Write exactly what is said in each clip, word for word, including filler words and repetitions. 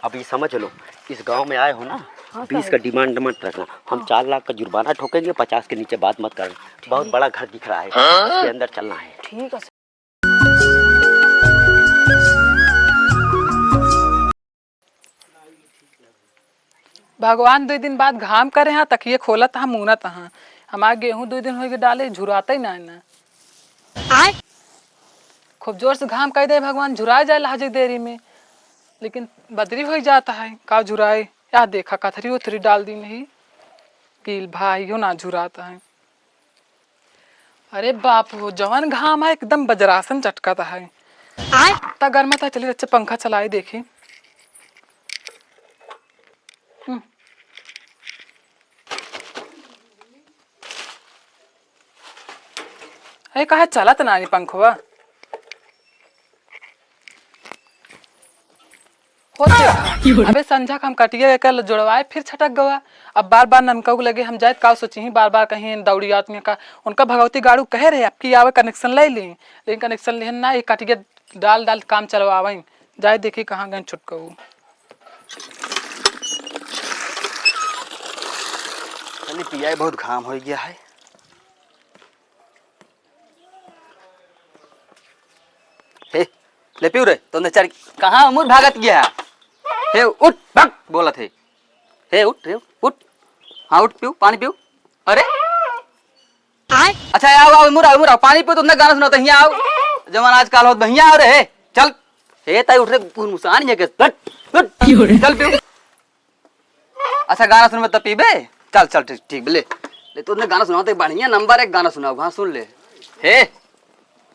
अब ये समझ लो, इस गांव में आए हो ना, हाँ, बीस साहब। का डिमांड मत रखना। हम हाँ। चार लाख का जुर्माना ठोकेंगे, पचास के नीचे बात मत करना। बहुत ठीक। बड़ा घर दिख रहा है, हाँ? इसके अंदर चलना है। ठीक है। भगवान दुइ दिन बाद घाम करे हैं, तकिए खोलत हैं, मूनत हैं। हमार गेहूं दुइ दिन होइगे डाले, झुराते ही ना है ना। आय। खूब जोर से घाम कइ दे भगवान, झुराए जाए लहजे देरी में, लेकिन बदरी होइ जात है, का झुराए। या देखा, कथरी उथरी डाल दी नहीं, कील भाई हो ना झुरात है। अरे बाप हो, जवन घाम है एकदम बज्रासन चटकत है। आय। ता गर्म था, चलिए अच्छा पंखा चलाए देखी। हम्म। अरे कहा चलत ना नी पंखवा। होते। अबे संझा के हम कटिया के कल जुड़वाए, फिर छटक गवा। अब बार बार ननकऊ के लगे हम जाए, का सोची ही, बार बार कहीं दौड़ी आत में का। उनका भगवती गाड़ू कहे रहे, आपकी आवे कनेक्शन ले ली, लेकिन कनेक्शन लेहन ना, ये कटिया डाल डाल काम चलवावे। जाए देखी कहाँ गए छुटकऊ। चलिए पिया, बहुत घाम हो गया है। हे, ले पीऊ रे, तुमने चढ़ कहाँ उमुर भागत गया? हे, उठ, भाग, बोलत है। हे, उठ, हे, उठ। हाँ, उठ, पीऊ, पानी पीऊ। अरे? आय? अच्छा, आओ, आओ, उमुर आओ, उमुर आओ, पानी पीऊ, तुमने गाना सुनाओ, तो हियाँ आओ। जवान आजकल होत, हियाँ आओ रे, हे, चल। हे, ताई उठ रे, गुनगुसान है के, हट, हट, चल पीऊ। अच्छा, गाना सुनबे तब पीबे? चल, चल, ठीक, ठीक, ले। ले, तूने गाना सुनाओ, तो बढ़िया नंबर एक गाना सुनाओ, हाँ, सुन ले। हे,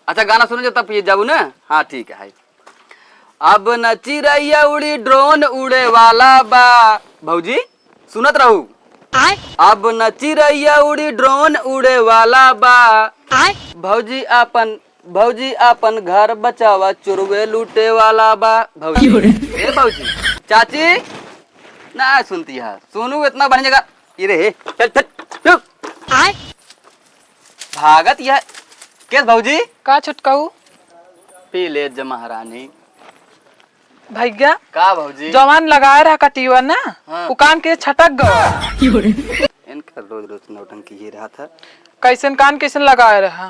अच्छा, गाना सुन जो तब पिए जाबू ना? हाँ, ठीक है। अब न चिड़ैया उड़ी, ड्रोन उड़े वाला बा। भौजी, सुनत रहू। आय? अब न चिड़ैया उड़ी, ड्रोन उड़े वाला बा। आय? भौजी आपन, भौजी आपन घर बचावा, चोरवे लूटे वाला बा। भौजी, क्यों रे? ए भौजी, चाची, ना सुनती है। सोनू इतना बढ़िया जगह, ये रे, हे, चल, चल, चुप। आय? भागत यह, केस भौजी? का छुटकाऊ? पी ले ज महारानी। भैया, का भौजी? जवान लगाए रहा कटिया ना, हाँ। उ कान के छटक गवा। इनका रोज रोज नौटंकी ही रहा था। कैसन कान कैसन लगाए रहा?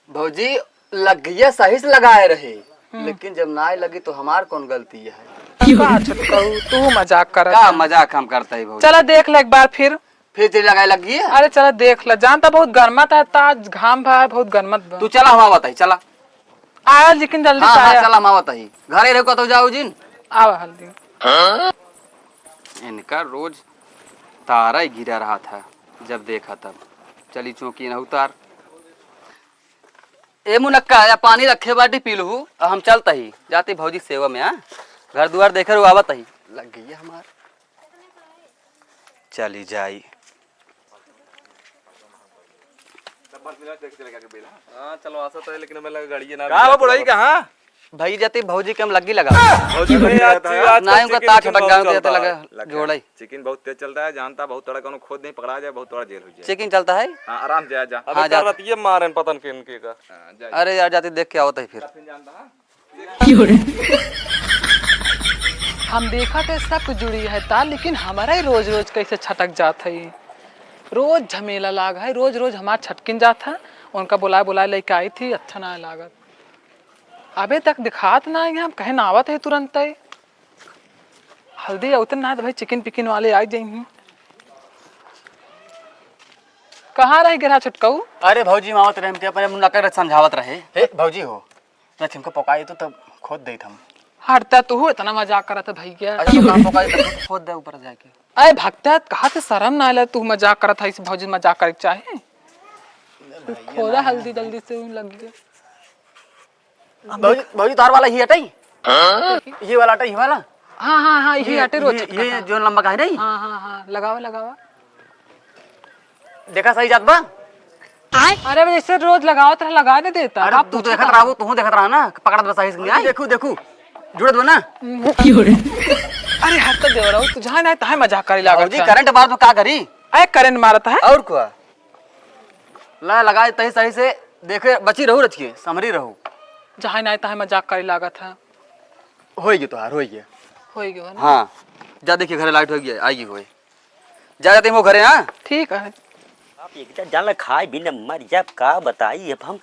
भौजी, लगिया सही से लगाए रहे, हम्म। लेकिन जब ना लगी तो हमार कौन गलती है? का छुटकाऊ, तू मजाक करत का है। मजाक हम करता ही भौजी? चला देख ले एक बार फिर। फिर तेरी लगाए लग गई है? अरे चला देख ले, जान तो बहुत गर्मत है, ताज घाम भा है, बहुत गर्मत बा। तू चला, हम आवत ही, चला। आया लेकिन जल्दी हाँ, से हाँ, आया। चला, हम आवत ही। घरे रहो तो जाओ जिन। आवा हल्दी। इनका रोज तारा ही गिरा रहा था, जब देखा तब। चली चौकी न उतार। ए मुनक्का, या पानी रखे बाटी, पी लूहू। अब हम चलता ही, जाते भौजी सेवा में, हाँ? घर दुआर देखे रहो, आवत ही। लग गई है हमार। चली जाई। हाँ, चलो, आसा तो है, लेकिन हमें लगा गाड़िए ना का मिला हो बुढ़ई, तो। कहाँ? भाई, जाते भौजी के हम लग्गी लगा। भौजी, भैया, आज, आज ना, उनका तार छटक गया, लगा। लगा। जोड़े। चिकन बहुत तेज चलता है, जानता, बहुत तड़ा कोनो खोद नहीं पकड़ा जाए, बहुत तड़ा जेल हो जाए। चिकन चलता है? हाँ, आराम से आ जा। अबे हाँ, कल जाते। रात ये मारन पतन के इनके का। हाँ, जा। अरे यार, जाते देख के आवत ही फिर। फिर जानता, हाँ? हम देखा थे सब कुछ जुड़ी है ता, लेकिन हमारा ही रोज रोज कैसे छटक जात है। रोज झमेला लाग है, रोज रोज हमार छटकिन जात है। उनका बुलाए बुलाए लेके आई थी, अच्छा ना लागत। अबे तक दिखात ना है, हम कहे ना आवत है तुरंत ही। हल्दी अउतन ना है तो भाई चिकन पिकन वाले आ जाइहीं। कहाँ रह गया छुटकाऊ? अरे भौजी, हम आवत रहे, हमके अपने मुनक्का के समझावत रहे। हे भौजी हो, ना छिमका पकाई तो तब खोद देत हम। हटता तू, इतना मजाक करत है भैया। अच्छा, तो काम पकाई तो खोद दे ऊपर जाके। अरे भक्ता, कहा थे शर्म ना आला, तू मजाक करत है, इस भौजी मजाक करे के चाहे। ले भैया, खोदा ना हल्दी है। जल्दी से उ लग गया। भौजी, भौजी, तार वाला ही हटाई? हाँ? ये वाला हटाई, ये वाला? हाँ, हाँ, हाँ, ये ये, हटे रोज ये, छटका ये था। जो लंबा का है नहीं? हाँ, हाँ, हाँ, लगावा, लगावा। देखा सही जात बा? अरे, अब जैसे रोज लगावत रहा, लगा नहीं देता। अरे, आप तू तो पूछो देखत कहाँ? रहा, तू देखत रहा ना, पकड़त बस आई इसमें, अरे, आई। देखू, देखू, जुड़त बा ना? अरे, हट तो देवरा, तू जहाँ ना, तहाँ मजाक करे लागत भौजी, है। करंट मार तो का करी? अरे, करंट मारत है। और का? ला, लगाए तही सही से, देखे, बची रहू रचिए, समरी रहू। जहाँ ना, तहाँ मजाक करे लागत है। होई गयो तोहार, होई गयो। होई गयो ना? हाँ, जा देखिए घरे लाइट होई गया, आएगी होई। जा, जा, तुम वो घरे, हाँ? ठीक है। आप एक जा-, जान ला खाए भी न मर जाब, का बताई, अब हम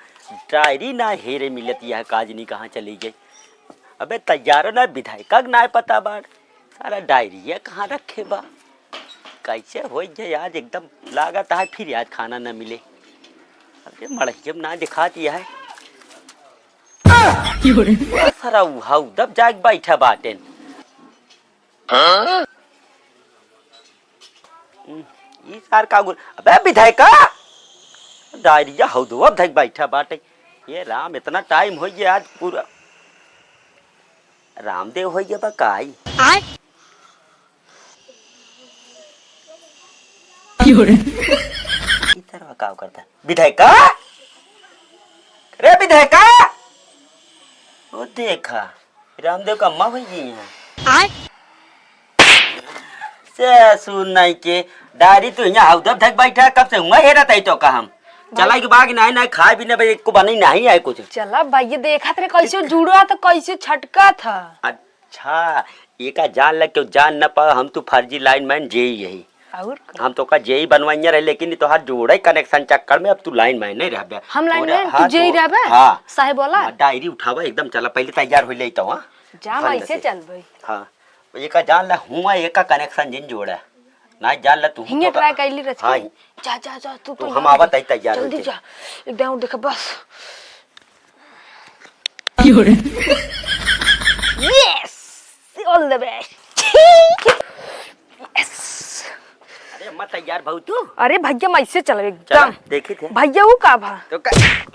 डायरी ना हेरे मिलत, यह काजनी कहाँ चली गई। अबे तैयारो ना विधायका के ना पता बाड़, सारा डायरिया कहाँ रखे बा, कैसे हो गया आज, एकदम लागत है फिर आज खाना न मिले। अरे मड़हियम ना दिखाती है। सारा उहा उदब जाके बैठा बाटेन। हम्म, ई सार का गुल-, अबे विधायका! डायरिया हौदवा धक बैठा बाटे। ये राम, इतना टाइम हो गया आज पूरा। रामदेव हो गया बा काई? आय? क्यों रे? ई तरह का करता? विधायका? रे विधायका! वो देखा, रामदेव का अम्मा हुई जी हैं। आय? से सुन नहीं के, डायरी तू यहाँ हौदब धक बैठा, कब से हुआ हेरा तई तो का हम? चला के बाग नहीं, नहीं खाए भी ना भाई, एको बनी नहीं आए कुछ। चला भाई, ये देखा तेरे कैसे जुड़ा था, कैसे छटका था। अच्छा, एका जान लग के जान न पा, हम तू फर्जी लाइनमैन जे ही यही। और का? हम तो का जे ही बनवाइया रहे, लेकिन ई तोहार जोड़े कनेक्शन चक्कर में अब तू लाइनमैन नहीं रहबे। हम लाइनमैन, तू हाँ, जे ही तो रहबे? हाँ। साहेब बोला? हाँ, डायरी उठावा, एकदम चला, पहले तैयार हो ले तो, हाँ? जा, हम ऐसे चल भाई। हाँ। एका जान ला, हुआ एका कनेक्शन जिन जोड़ा। ना जान ला, तू हिंगे तो का ट्राई कर ली रच के। हाँ। जा, जा, जा, तू तो तो हम यहाँ आवत है तैयार जल्दी होके। जा। एकदम देख बस। Yes! All the best. Yes! अरे अम्मा तैयार भाऊ तू? अरे भैया, मैं इससे चल चला, एकदम। देखी थे। भैया, वो का भा? तो का,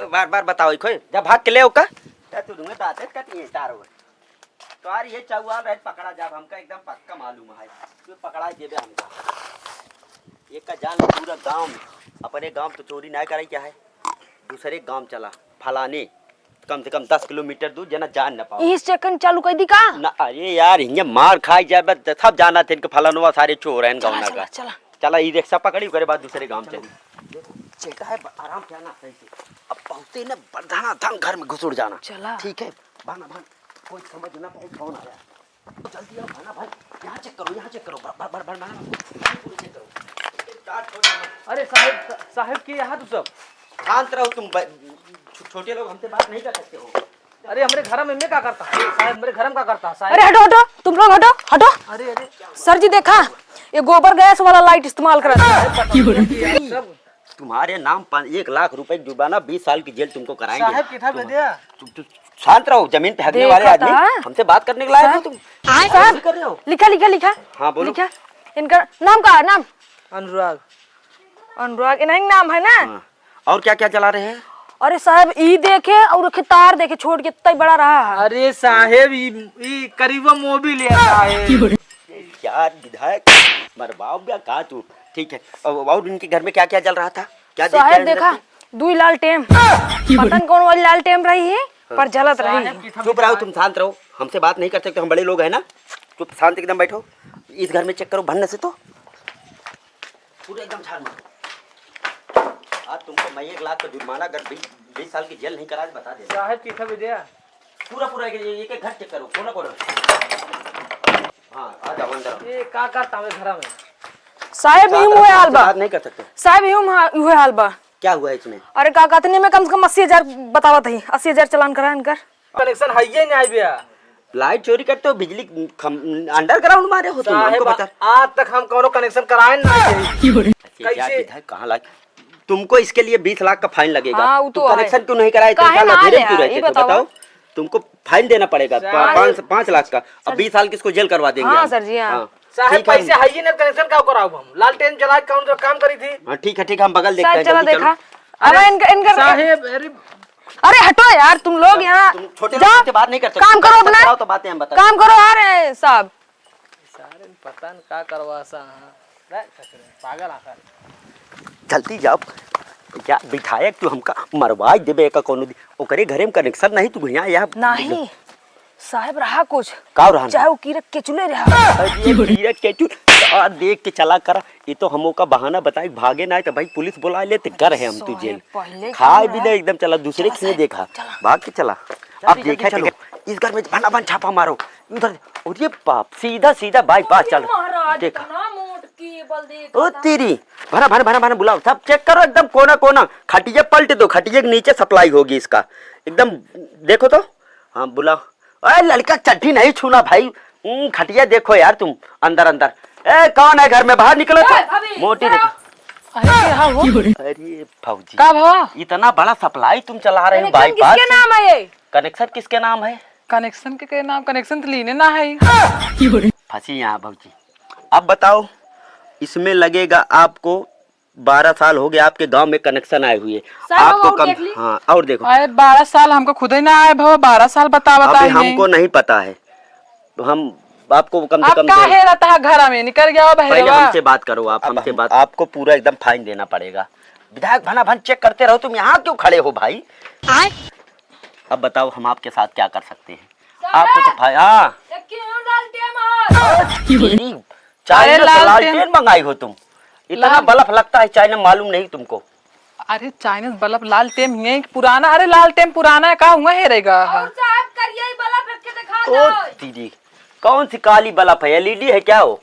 बार बार बताओ, खोए, जा भाग के ले ओका। जा तू दूंगा दाते कटिए तार हो। तो यार ये चौहान रहे पकड़ा जाब, हमका एकदम पक्का मालूम है। तू पकड़ा देबे हमका। एक का जान पूरा गांव, अपने गांव तो चोरी ना करे क्या है? दूसरे गांव चला, फलाने, कम से कम दस किलोमीटर दूर, जना जान न पाओ। इस चक्कर चालू कर दी का? ना, अरे यार, हिंगे मार खाई जाए, बस सब जाना थे इनके फलानवा सारे चोर हैं चला, गाँव चला, का। चला। चला, ई रिक्शा पकड़ी, ओकरे बाद दूसरे गांव चलो। चली। देखो, चेता है, ब-, आराम से आना सही से। अब बहुते न बरधाना धन घर में घुसुर जाना। चला। ठीक है, भाना, भान, कोई समझ ना पाए कौन आया। जल्दी आओ, भाना भाई, यहाँ चेक करो, यहाँ चेक करो, बर-, बर-, बर-, बर-, बर-, पूरे चेक करो। अरे साहेब, साहेब के यहाँ तू सब? शांत रहो तुम, ब-, छो-, छोटे लोग हमसे बात नहीं कर सकते हो। अरे हमरे घर में मैं का करता? साहेब, हमरे घर में का करता? साहेब। अरे हटो, हटो, तुम लोग हटो, हटो। अरे, अरे। सर जी देखा, ये गोबर गैस वाला लाइट इस्तेमाल करत है। सब तुम्हारे नाम पाँच, एक लाख रुपए जुर्माना, बीस साल की जेल तुमको कराएंगे। साहेब, कितना तुम, दे दिया? तुम, तुम शांत रहो, जमीन पे हगने वाले देखा आदमी, था? हमसे बात करने के लायक हो साहब, तुम? साहब, ऐसे कर रहे हो? लिखा, लिखा, लिखा। हाँ, बोलो। लिखा। इनका नाम का है? नाम? अनुराग। अनुराग, इन्हीं नाम है ना? हाँ। और क्या क्या चला रहे हैं? अरे साहब, ई देखे और एक तार देखे, छोड़ के इतना ही बड़ा रहा है। अरे साहेब, ई, ई करीबा मोबिल है साहेब। यार विधायक, मरवाओ गया का तू? ठीक है, और, और इनके घर में क्या क्या जल रहा था? क्या देख साहेब के देखा, अंदर से? दुई लालटेन। पता न कौन वाली लालटेन रही है, हाँ। पर जलत रही। साहेब की चुप रहो, तुम शांत रहो, हमसे बात नहीं कर सकते, हम बड़े लोग हैं ना। चुप शांत एकदम बैठो। इस घर में चेक करो, भन्न से तो पूरा एकदम झाड़ मारो। आज तुमको मैं एक लाख का जुर्माना, अगर बीस, बीस साल की जेल नहीं करा, बता दे। साहेब की था विद्या? पूरा, पूरा एक, एक, एक घर चेक करो, कोना, कोना। हाँ, आ जाओ अंदर। ये का करता हमें घर में? साहेब, का यूं करता हुए हूँ? हाल बा। बात नहीं कर सकते। साहेब, यूं हा-, हुए हाल बा। क्या हुआ है इसमें? अरे का कहते नहीं, मैं कम से कम अस्सी हजार बतावत ही, अस्सी हजार चालान करा इनकर। कनेक्शन है ये नहीं भैया। लाइट चोरी करते हो, बिजली खम-, अंडरग्राउंड मारे हो तुम, साहेब, हमको बता। आज तक हम कोनो कनेक्शन कराए ना। कैसे? विधायक कहाँ लाइट? तुमको इसके लिए बीस लाख का फाइन लगेगा। हाँ, वो तो तुम है। कनेक्शन क्यों नहीं कराए? काहे तुम ना क्या लंधेरे में क्यों आया? रहते ये थे? बताओ। बताओ। तुमको फाइन देना पड़ेगा, सर। पा-, पाँच, पाँच लाख का। और सर। बीस साल किसको जेल करवा देंगे हाँ, हम। सर जी, हाँ। हाँ, साहेब, ठीक है। पैसे है ही नहीं, कनेक्शन का कराओ हम? लालटेन जला के कौन सा काम करी थी? हाँ, ठीक है, ठीक है, हम बगल देखते हैं, चला जल्दी चलो। देखा। अब अरे, इनका, इनका साहेब, अरे। अरे हटो यार, तुम लोग यहाँ तुम छोटे लोग जाओ। से बात नहीं कर सकते। काम करो अपना। कराओ तो बातें हम बताते हैं। काम करो यार, ए, साहब। सारे पता न का करवा सा, हाँ। रे, ससुरे, पागल आखिर। जल्दी जाओ। क्या विधायक तू हमका मरवाई देबे का कोनो दी-, ओकरे घरे में कनेक्शन नहीं, तू यहाँ, यहाँ। नहीं, साहेब रहा कुछ। का रहा? चाहे वो कीरक केचुले रहा। अरे कीरक केचुल, आ देख के चला करा, ये तो हमो का बहाना बताई, भागे ना तो भाई पुलिस बुला लेते, घर है हम तू जेल। खाए भी नहीं एकदम, चला दूसरे खेत देखा, भाग के चला। अब जल्दी, देखा, जल्दी चलो। देखा। इस घर में भनाभन छापा मारो। उधर, और ये बाप, सीधा सीधा बाईपास अरे चल। महाराज, देखा। इतना मोट केबल देखा ओ था। तेरी, भना, भना, भना, भना बुलाओ, सब चेक करो, एकदम कोना कोना। खटिया पलट दो, खटिया के नीचे सप्लाई होगी इसका। एकदम देखो तो। हाँ, बुलाओ। ओए, लड़का चड्ढी नहीं छूना भाई। हम्म, खटिया देखो यार तुम, अंदर, अंदर। ए, कौन है घर में? बाहर निकलो तो। ए, भाभी, मोटी इधर देखो। आओ। अरे, क्या हो? अरे भौजी, का भवा? इतना बड़ा सप्लाई तुम चला रहे हो कनेक्शन बाईपास किसके से? नाम है ये? कनेक्शन किसके नाम है? कनेक्शन के, के नाम, कनेक्शन तो लीने ना है। फंसी यहाँ भौजी। अब बताओ, इसमें लगेगा आपको, बारह साल हो गए आपके गांव में कनेक्शन आए हुए। सर, हम आपको और कम, देख ली। हाँ, और देखो। अरे, बारह साल हमको खुद ही ना आए भवा, बारह साल बतावत अभी आए हमको हैं। नहीं पता है, तो हम आपको कम से आप कम का दो हेरत है घर में? निकल गया हो पहले बहरवा। हमसे बात करो, आप अब हमसे हम, बात आपको पूरा एकदम फाइन देना पड़ेगा। विधायक भनाभन चेक करते रहो, तुम यहाँ क्यों खड़े हो भाई? आए? अब बताओ, हम आपके साथ क्या कर सकते हैं? साहब! आपको तो फाइन, हाँ। एक क्यों लालटेन है? तेरी अरे चाइना से लालटेन। लालटेन मंगाई हो तुम? इतना लाल- बल्ब लगता है चाइना, मालूम नहीं तुमको? अरे चाइनीज बल्ब लालटेन ही है, पुराना। अरे लालटेन पुराना है, का हुआ है रहेगा? और साहब, करिया ही बल्ब रख के दिखा ओ दो। दीदी, कौन सी काली बल्ब है? एलईडी है क्या हो?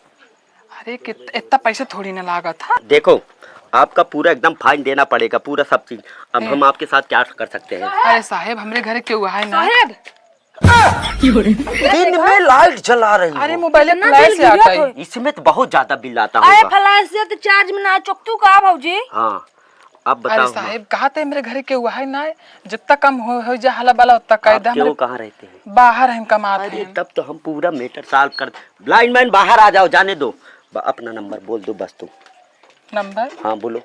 अरे कित-, इतना पैसे थोड़ी ना लागत है। देखो, आपका पूरा एकदम फाइन देना पड़ेगा, पूरा सब चीज। अब ए। हम आपके साथ क्या कर सकते हैं? अरे साहेब, हमरे घरे केहू है ना। साहेब! दिन में लाइट जला रही अरे हो। मोबाइल इतना फ्लैश बिल से आता गिरत है। हो। इसमें तो बहुत ज्यादा बिल आता अरे होगा। फ्लैश से तो चार्ज में ना चुकतू का भौजी? हाँ, अब अरे बताओ। साहेब, कहा थे मेरे घरे केहू है ना, जितना कम हो, हो जा हला बला उतना कह आप दे। केहू हमरे कहाँ रहते हैं? बाहर हम कमाते अरे हैं। तब तो हम पूरा मैटर सॉल्व कर। लाइनमैन बाहर आ जाओ, जाने दो। ब-, अपना नंबर बोल दो बस तुम। नंबर? हाँ बोलो।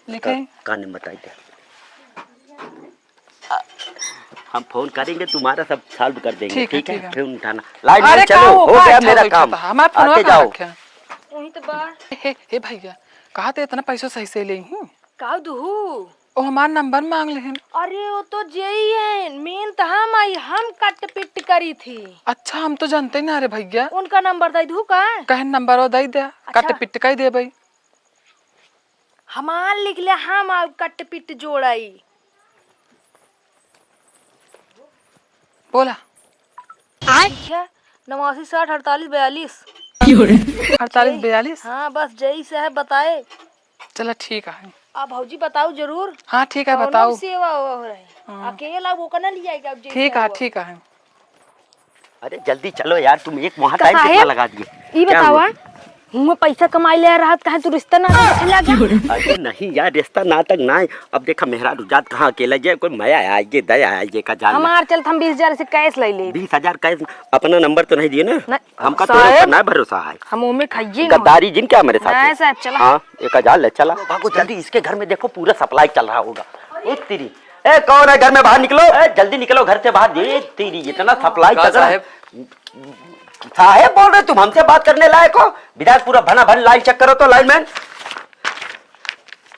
लिखे? का, का नंबर बताई दे? हम फोन करेंगे, तुम्हारा सब सॉल्व कर देंगे, ठीक है, ठीक है? ठीक है। फोन उठाना। लाइन अरे, में चलो, का हो, हो का गया अच्छा मेरा हो काम। गया था? हमारा फोनवा आते कहाँ जाओ। रखे हैं? वहीं तो बा। हे, हे भैया, कहा थे इतना पैसा सही से ले ही? का दुहू? ओ हमार नंबर मांग लेहन। अरे, वो तो जेई है, मेन तो हम आई, हम कट पिट करी थी। अच्छा, हम तो जानते ही ना रे भैया। उनका नंबर दे दू का? कहन नंबर वो दे दे, अच्छा। कट पिट कह दे भाई। हमार लिख ले, हम आउ कट पिट जोड़ाई। बोला। ठीक है, नवासी साठ अड़तालीस बयालीस। क्यों रे? अड़तालीस बयालीस? हाँ, बस जई से है बताए। चला ठीक है। अब भौजी बताओ जरूर। हाँ ठीक है, कौनो बताओ। सेवा हो रही। हाँ। अकेला वो कना लिया जाओ, जई ठीक से है, हुआ। ठीक है। अरे जल्दी चलो यार, तुम एक वहाँ तो टाइम कितना साहेब, लगा दिए। ई क्या बतावा, हुआ? हुआ पैसा कमाई ले रहत, काहे तू रिश्ता नाता देखे लगा? अरे नहीं यार, रिश्ता नातक ना है। अब देखा मेहरारू जात कहाँ अकेला जाए, कोई मया आइए, दया आइए का जान ले। हमार चलत हम बीस हजार से कैश ले ले। बीस हजार कैश? अपना नंबर तो नहीं दिए ना? नहीं, हमका तो साहेब, ना भरोसा है। हम ओमे खाइए ना। गद्दारी जिन क्या हमारे साथ नहीं है? साहेब, चला। हाँ, एक हजार ले चला। भागो जल्दी, इसके घर में देखो पूरा सप्लाई चल रहा होगा। ओ तेरी, ए, कौन है घर में? बाहर निकलो। ए, जल्दी निकलो घर से बाहर। ए, तेरी, इतना सप्लाई का चल रहा है। साहेब? साहेब बोल रहे, तुम हमसे बात करने लायक हो? विधायक पूरा भना भन लाइन चेक करो तो, लाइनमैन।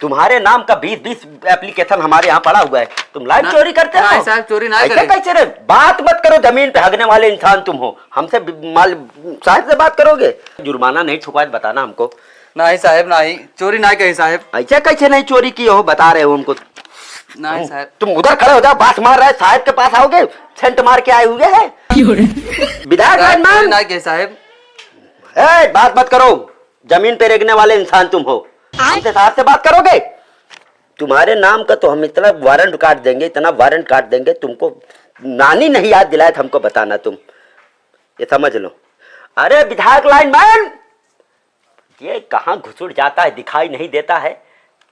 तुम्हारे नाम का बीस बीस एप्लीकेशन हमारे यहाँ पड़ा हुआ है, तुम लाइन ना, चोरी करते ना हो? साहेब, चोरी ना ऐसे करे। कैसे रे? बात मत करो, जमीन पे हगने वाले इंसान तुम हो, हमसे बि-, माल, साहेब से बात करोगे? जुर्माना नहीं चुकाए तो बताना हमको। नहीं साहेब, नहीं, चोरी नहीं कही साहेब। ऐसे कैसे नहीं चोरी किए हो, बता रहे हो हमको? नहीं साहेब। तुम उधर खड़े हो जाओ, बास मार रहे हैं, साहेब के पास आओगे, सेंट मार के आए हुए हैं। क्यों रे? विधायक साहेब, लाइनमैन। चोरी नहीं कही साहेब। ए, बात मत करो, जमीन पे रेंगने वाले इंसान तुम हो, हमसे साहब से बात करोगे? तुम्हारे नाम का तो हम इतना वारंट काट देंगे, इतना वारंट काट देंगे, तुमको नानी नहीं याद दिलाए तो हमको बताना तुम, ये समझ लो। अरे विधायक लाइनमैन, ये कहाँ घुसुड़ जाता है, दिखाई नहीं देता है।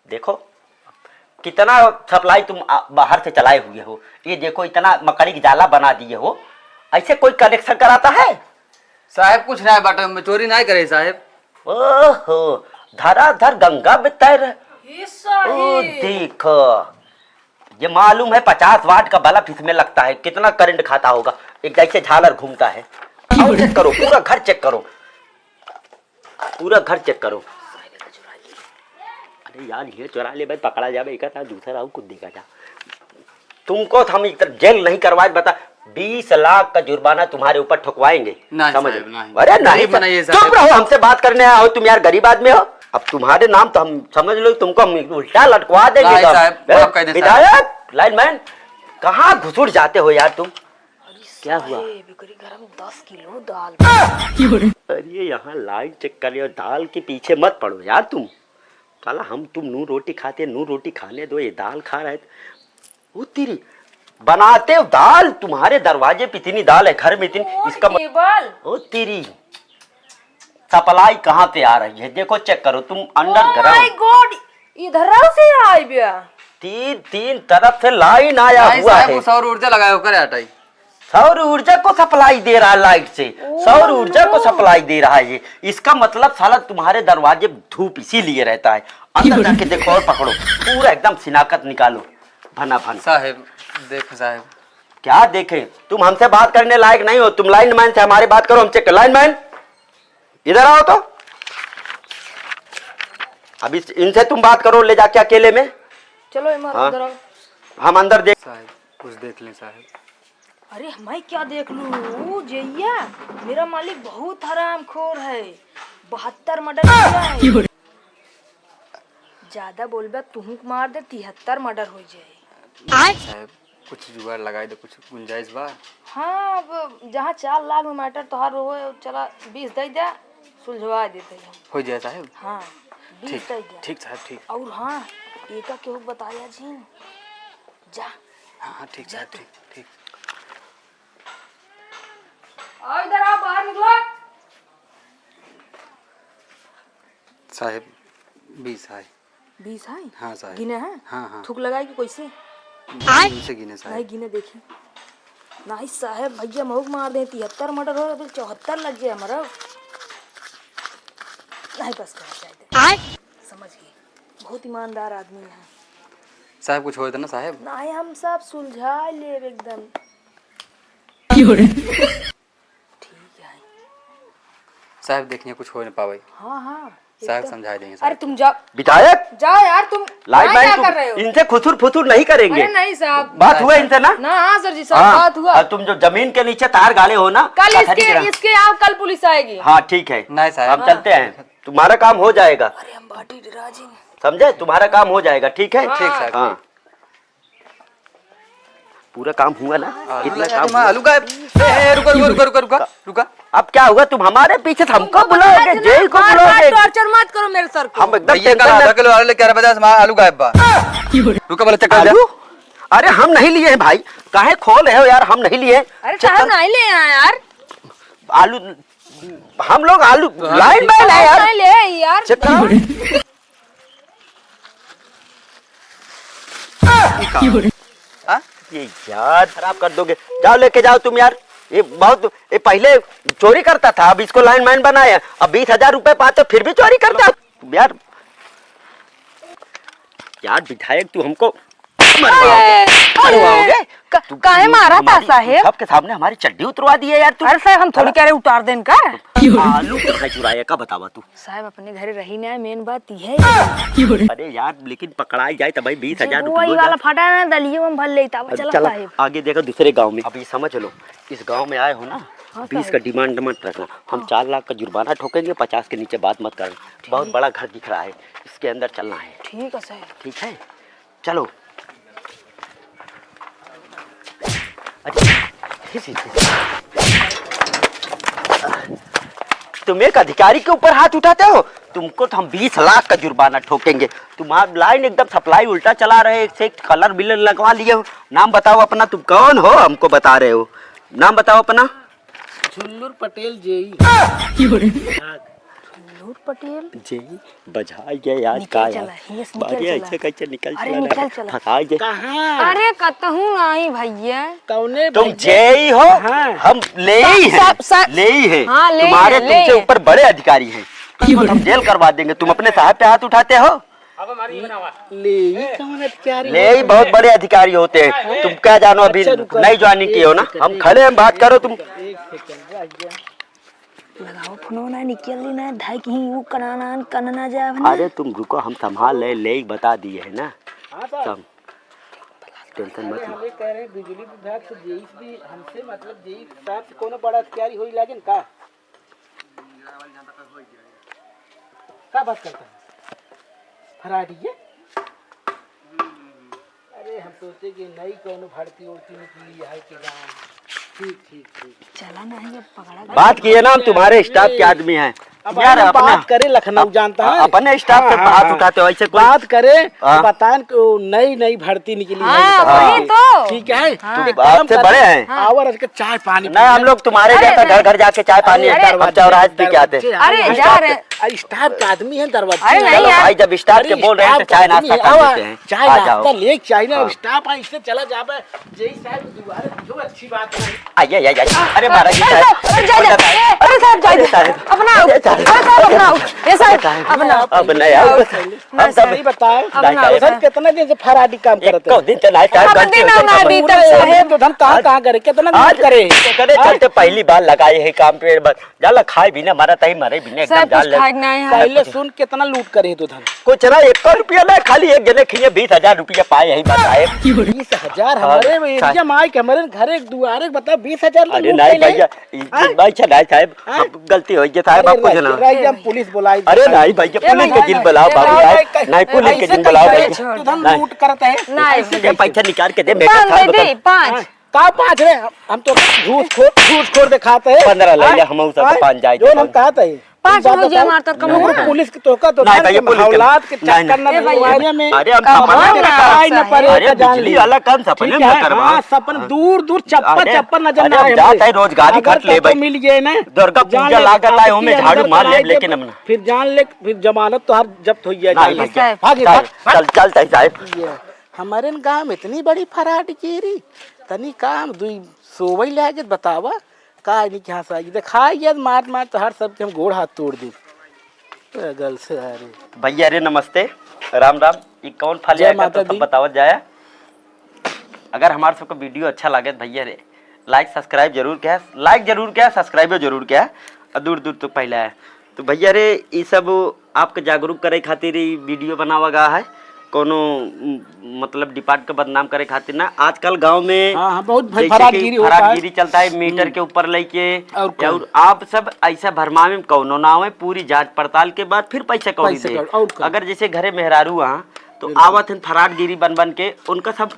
देखो कितना सप्लाई तुम आ, बाहर से चलाए हुए हो, ये देखो इतना मकड़ी की जाला बना दिए हो, ऐसे कोई कनेक्शन कराता है? साहेब, कुछ नाहीं बाटे, हम चोरी नाहीं करे, साहेब। ओहो, धराधर गंगा में तैर। ये ओ, साहेब। देखो, ये मालूम है, पचास वाट का बल्ब इसमें लगता है, कितना करंट खाता होगा। एक जैसे झालर घूमता है। आओ, चेक करो, पूरा घर चेक करो, पूरा घर चेक करो। अरे यार, ये चुरा ले भाई, पकड़ा जावे, एक था दूसरा और कुछ देखा जा। तुमको तो हम इधर जेल नहीं करवाए, बता, बीस लाख का जुर्माना तुम्हारे ऊपर ठुकवाएंगे। नहीं समझ साहब, लो। नहीं। अरे नहीं गरीब साहब, बनाइए साहब। चुप रहो, हमसे बात करने आए हो तुम यार, गरीब आदमी हो। अब तुम्हारे नाम तो हम समझ लो, तुमको हम उल्टा लटकवा देंगे नहीं तो हम। साहब, ए, माफ कर दे साहब। विधायक, लाइनमैन, कहाँ घुसुर जाते हो यार तुम? अरे क्या हुआ? साहेब, एकरी घर में दस किलो दाल बा। अरे, यहाँ लाइन चेक कर लियो, दाल के पीछे मत पड़ो यार तुम। साला हम तुम नून रोटी खाते, नून रोटी खाने दो, ये दाल खा रहे थे। ओ तेरी, बनाते हो दाल, तुम्हारे दरवाजे पे इतनी दाल है, घर में इतनी, इसका मत-, टेबल। ओ तेरी, सप्लाई कहाँ से आ रही है? देखो, चेक करो तुम, अंडरग्राउंड। Oh my God, इधर से आई बे। तीन, तीन तरफ से लाइन आया हुआ है। सौर ऊर्जा लगाए होकर आटाई। सौर ऊर्जा को सप्लाई दे रहा है लाइट से, ओ सौर ऊर्जा को नो। सप्लाई दे रहा है ये। इसका मतलब साला तुम्हारे दरवाजे धूप इसीलिए रहता है। अंदर जाके देखो और पकड़ो, पूरा एकदम सिनाकत निकालो, भना भन। साहेब, देखो साहेब। क्या देखें? तुम हमसे बात करने लायक नहीं हो, तुम लाइनमैन से हमारी बात करो, हम चेक कर। लाइनमैन, इधर आओ तो। अभी इनसे तुम बात करो, ले जाके अकेले में। चलो, इमर, हाँ। अंदर आओ। हम अंदर देख। साहेब, कुछ देख लें साहेब। अरे, मैं क्या देख लूँ? वो जइया, मेरा मालिक बहुत हरामखोर है, बहत्तर मर्डर किया है। ज्यादा बोलबे, तुहूँ के मार दे, तिहत्तर मर्डर हो जाए। साहेब, कुछ जुगाड़ लगाई दे, कुछ गुंजाइश बा? हाँ, अब जहाँ चार लाख में मैटर तोहार हो, चला बीस दे दे, सुलझवा देते हैं। हो जाए साहेब। हाँ, बीस ठीक, दे दे। ठीक साहेब, ठीक। और हाँ, एका केहू के बताया जिन, जा। हाँ, हाँ, ठीक जा साहेब, तू। ठीक, ठीक। आओ, इधर आओ, बाहर निकलो। साहेब, बीस है। बीस है? हाँ, साहेब। गिने हैं? हाँ, हाँ। थूक लगाए कि कैसे? इनसे गिने, साहेब। नहीं गिने, देखी। नहीं, साहेब, भइया, महुक मार दे, तिहत्तर मर्डर हो, अभी चौहत्तर लग जाए हमारा। नहीं, बस कर, जाए दे। समझ गई। बहुत ईमानदार आदमी है। साहेब, कुछ होए तो ना, साहेब? नहीं, हम सब सुलझा लेब एकदम। ठीक है। साहेब, देखिए, कुछ हो न पावे। हाँ, हाँ, साहेब, एकदम। समझा देंगे, अरे, साहेब। तुम जाओ। विधायक? जाओ यार, तुम लाइनमैन, क्या तुम कर रहे हो? इनसे खुसुर फुसुर नहीं करेंगे। अरे, नहीं साहब। बात हुआ इनसे ना? ना, हाँ सर जी, साहब, हाँ, बात हुआ। और तुम जो जमीन के नीचे तार गाड़े हो ना, कल कथरी इसके, की तरह। इसके आओ, कल पुलिस आएगी। हाँ, ठीक है। नहीं साहब। हम हाँ। चलते हैं, तुम्हारा काम हो जाएगा। अरे, हम बाटी राजी। समझे, तुम्हारा काम हो जाएगा, ठीक है? हाँ। ठीक साहब। हाँ। पूरा काम हुआ ना? हाँ, कितना आलू काम लगा हुआ? आलू गायब। ए, ए, रुका, रुका, रुका, रुका, रुका, रुका। अब क्या हुआ? तुम हमारे पीछे से हमको तुमको बुलाओगे, बताया था ना, जेई को बार-बार बुलाओगे? टॉर्चर मत करो मेरे सर को। हम एकदम भैया, कल टेंशन में आधा किलो आलू लेके आ रहा, बजाज, हमारा आलू गायब बा। रुका, बोले, चेक कर दे। आलू? अरे, हम नहीं लिए हैं भाई, काहे खोल रहे हो यार? हम नहीं लिए हैं। अरे, चेक साहब, कर। नहीं ले आए यार। आलू, हम लोग आलू तो हम लाइन ठीक मैन है यार। नहीं ले यार। चेक कर। हाँ? ये यार, खराब कर दोगे। जाओ, लेके जाओ तुम यार। ये बहुत, ये पहले चोरी करता था, अब इसको लाइन मैन बनाया, अब बीस हजार रुपए पाते, फिर भी चोरी करता है यार। यार विधायक, तू हमको मरवाओगे, अरे, मरवाओगे। क-, तू, काहे तू मारा था, हमारी, साहेब? सबके सामने हमारी चड्डी उतरवा दी है यार तू। अरे साहेब, हम थोड़ी अरे। कह रहे उतार देन का। आलू कहाँ चुराए का, बतावा तू। साहेब, अपने घरे रही ना, मेन बात ये है। अरे यार, लेकिन पकड़ाई जाए तो भाई बीस हजार जो रुपये वही वाला फटा है ना, दलियो में भर लेता। अब अब चला चला, साहेब। आगे देखो दूसरे गांव में। अब ये समझ लो, इस गांव में आए हो ना, हाँ, बीस साहेब। का डिमांड मत रखना। हम हाँ। चार लाख का जुर्माना ठोकेंगे, पचास के नीचे बात मत करना। बहुत ठीक। बड़ा घर दिख रहा है, इसके अंदर चलना है। ठीक है, साहेब। ठीक है, चलो। अरे, छी, छी, छी। तुम एक अधिकारी के ऊपर हाथ उठाते हो? तुमको तो हम बीस लाख का जुर्माना ठोकेंगे। तुम्हारा लाइन एकदम सप्लाई उल्टा चला रहे, एक से एक कलर बिलर लगवा लिए हो। नाम बताओ अपना, तुम कौन हो, हमको बता रहे हो? नाम बताओ अपना। झुल्लूर पटेल जेई। झुल्लूर पटेल? जेई बझा गया यार, निकल का चला, यार? हियां से निकल बारे चला। ऐसे कैसे निकल अरे चला निकल रे? चला। फंसा गया। कहाँ? अरे कतहूँ नहीं भैया। कौने तुम भैया? जेई हो? हाँ। हम लेई सब, हैं। सब, सब। लेई हैं। हाँ, लेई तुम्हारे, हैं, लेई तुमसे हैं। ऊपर बड़े अधिकारी हैं। तुमको हम जेल करवा देंगे। तुम अपने साहब पे हाथ उठाते हो? लेई कौन अधिकारी लेई होते बहुत हैं? बड़े अधिकारी होते हैं। तुम क्या जानो, अभी अच्छा, रुको, नई ज्वाइनिंग की हो ना। एक सेकंड, हम एक खड़े हैं, बात करो तुम। एक सेकंड, भैया। लगाओ फोन ना, निकल ली ना, धाई कहीं वो कनानान कनना जाए ना। अरे तुम रुको, हम संभाल ले, लेई बता दिए है ना। हाँ सर। तब टेंशन मत लो। हमें कह रहे हैं बिजली विभाग से जेई भी हमसे, मतलब जेई साहब से कोनो बड़ा अधिकारी होई लागेन का? का बात करता है? फराडी है? हम सोचे कि नई कौनो भर्ती उर्ती निकली है कि ना। ठीक, ठीक, ठीक। चला नहीं, अब पकड़ा गया। बात किए ना, हम तुम्हारे स्टाफ के आदमी हैं। अब यार, हम अपना, बात करें लखनऊ, जानता है? अपने स्टाफ से हाँ, बात हाँ। उठाते हो, ऐसे कोई बात करें, हाँ। बताएं कि वो नई, नई भर्ती निकली है, हाँ, वही तो। ठीक है? हाँ। एक काम करते हैं। हाँ। आवर आज के चाय पानी नहीं, हम लोग तुम्हारे जैसा घर घर जाके चाय पानी, अरे, हम चौराहे पे पी के आते हैं। अरे, जा रहे। अरे, स्टाफ के आदमी है, दरवाजे। अरे, नहीं यार। भाई, जब स्टाफ के बोल रहे हैं, तो चाय नाश्ता कर देते हैं। चाय नाश्ता ले, चाय ना, हाँ। स्टाफ है, इससे चला जाबे। जय साहब दुआरे, जो अच्छी बात है। आइए, आइए, आइए। अरे, महाराज जी, अरे, साहब, साहब, अरे, जा, जा। अरे, साहब, जा, जा। अरे, साहब, अपना आओ। अरे, साहब, अपना आओ। ये साहब, अपना आओ। अब नहीं आओ। हम सब सही बताए। अब ना, उधर कितना दिन से फराडी काम करते हैं? दिन तो नहीं, साहब, गलती हो गई। पूरा एक दिन तो धन कहाँ, कहाँ करे, कितना दिन करे? करे चलते पहली बार लगाए है काम पे, बस जाला खाए भी ना, मरा तही मरे भी ना, एकदम जान ले। पहले सुन, कितना लूट करे तू धन? कुछ ना, एक रुपया ना, खाली एक जने खिए बीस हजार रुपया पाए, यही बताए। बीस हजार? हाँ, हमारे एरिया में आए के हमारे घरे दुआरे बता, बीस हजार लूट ले। अरे नहीं भैया, भाई, अच्छा, नहीं साहब, हाँ? अब गलती हो गई साहब, अरे, आपको जना। राई, हम पुलिस बुलाई। अरे नहीं भैया, ए पुलिस के जिन बुलाओ बाबू, नहीं, नहीं, पुलिस के जिन बुलाओ भैया। तू धन लूट करत है। नहीं। ये पैसा निकाल के दे, मेरे पाँच दे दी, पाँच। हाँ, का पाँच रे? हम तो घूसखोर, घूसखोर दिखाते हैं। पन्द्रह ले ले, हम सब पाँच जाए जो हम कहते हैं। पाँच हो जाए, हमार तो कम हो गया। पुलिस की तो का तो नहीं भैया, पुलिस के औलाद के चक्कर ना ए भैया। अरे, हम सपना में ना पड़े, अरे, हम बिजली वाला काम सपने में करवा। हाँ, सपन दूर, दूर, चप्पल, अरे, चप्पल नजर ना आए। जाता है, रोजगारी घट ले भाई। मिल गए ना, दुर्गा पूजा लागत है, ओमे झाड़ू मार ले, लेकिन हम ना। फिर जान ले, फिर जमानत तो हर जब्त हो गया। नहीं भैया, भाग, भाग। चल, चल, चल, साहब। ये हमारे गांव में इतनी बड़ी फराडगिरी, तनी काम दुई सोवई लागे, बतावा। का नहीं, कहाँ से आई? देखा ये मार मार तो हर सबके हम गोड़ हाथ तोड़ दे। पागल से, अरे। भैया रे नमस्ते, राम राम। ई कौन फल जय आया माता तो सब दी। बतावत जाया। अगर हमार सबका वीडियो अच्छा लागे तो भैया रे लाइक सब्सक्राइब जरूर किया, लाइक जरूर किया, सब्सक्राइबो जरूर किया। और दूर दूर तक पहला है तो भैया रे, ई सब आपके जागरूक करे खातिर ई वीडियो बनावा गा है। कोनो, म, मतलब डिपार्ट के बदनाम करे खातिर ना। आजकल गांव में हाँ, हाँ, बहुत जैसे कि फराडगिरी होता है। फराडगिरी चलता है, मीटर हम्म। के ऊपर लेके। और कौन? और आप सब ऐसा भरमावे में कौनो ना आवे, पूरी जांच पड़ताल के बाद फिर पैसा कौड़ी पैसा दे। कौड़ी, और कौन? अगर जैसे घरे मेहरारू हाँ, तो बिल्कुल। आवत हैं फराडगिरी बन बन के, उनका सब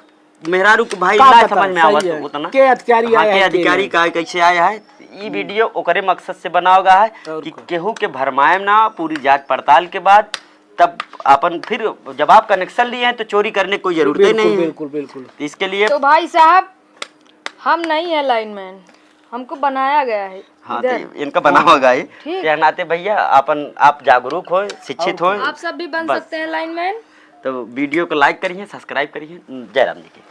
मेहरारू को भाई का ना पता, समझ में सही आवत है। उतना। के अधिकारी हाँ, आया के है, के अधिकारी नहीं। का कैसे आया है, ई हम्म। वीडियो ओकरे मकसद से बनावा गा है और कि कौन? केहू के भरमाएम ना, पूरी जांच पड़ताल के बाद तब अपन फिर जब आप कनेक्शन लिए हैं तो चोरी करने की कोई जरूरत ही बिल्कुल, नहीं है। बिल्कुल, बिल्कुल। तो इसके लिए तो भाई साहब, हम नहीं है लाइनमैन, हमको बनाया गया है हाँ, इधर। तो इनका बनावा गा है। ठीक। तो नाते भैया अपन आप जागरूक हो, शिक्षित हो। आप सब भी बन बस। सकते हैं लाइनमैन। तो वीडियो को लाइक करिए, सब्सक्राइब करिए। जय राम जी की।